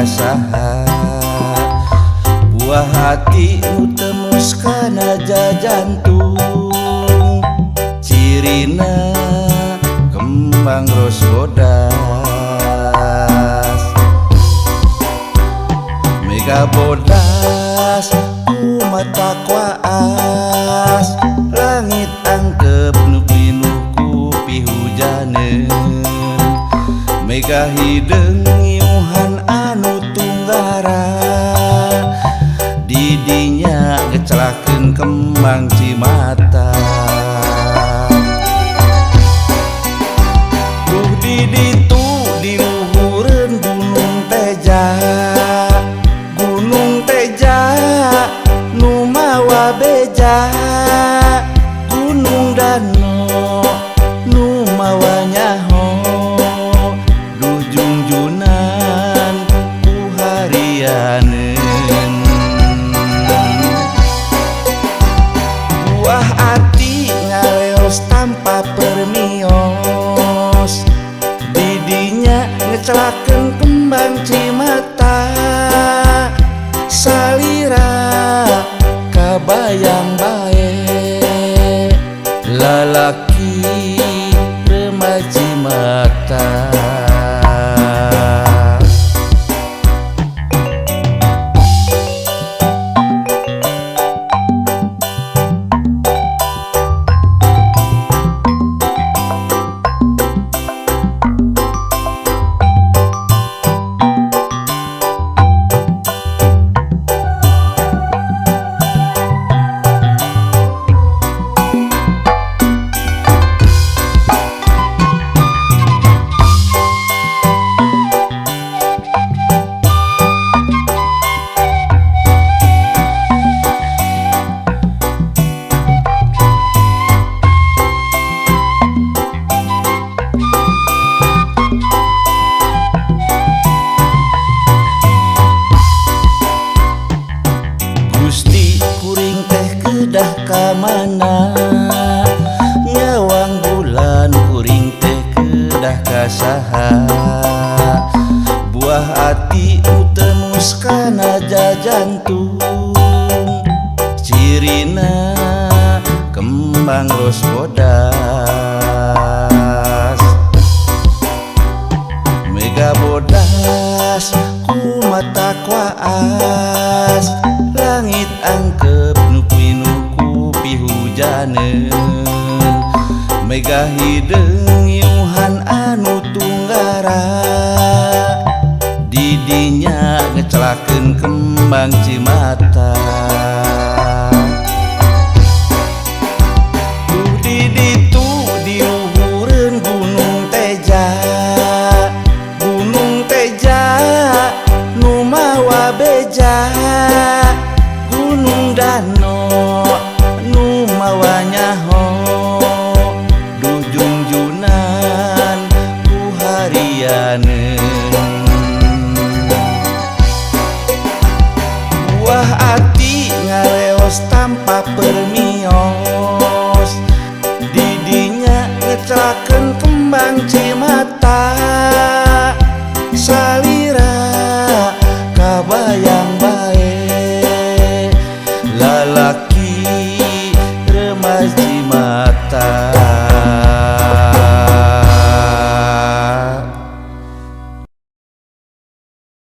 ka saha. Buah hati nu tembus kana jantung, cirina kembang ros bodas. Mega bodas ku mata kuas, langit angkep nu pinuh ku pihujaneun. Mega hideung ngiuhan anu tunggara, didinya ngecelakeun kembang cimata. Tuh di ditu di luhureun Gunung Teja, Gunung Teja nu mawa beja, Gunung Dano nu mawa nyaho, duh jungjunan ku harianeun. Buah ati ngaleos tanpa permios, didinya ngecelakeun kembang cimata. Salira kabayang bae lalaki remaji mata. Gusti kuring teh kedah ka mana, nyawang bulan kuring teh kedah ka saha. Buah ati nu tembus kana jantung, cirina kembang ros bodas. Mega bodas ku mata kuas, langit angkep nu pinuh ku pihujaneun. Mega hideung ngiuhan anu tunggara, didinya ngecelakeun kembang cimata. Tuh di ditu di luhureun Gunung Teja, Gunung Teja nu mawa beja, Gunung Dano nu mawa nyaho, duh jungjunan ku harianeun. Buah ati ngaleos tanpa permios,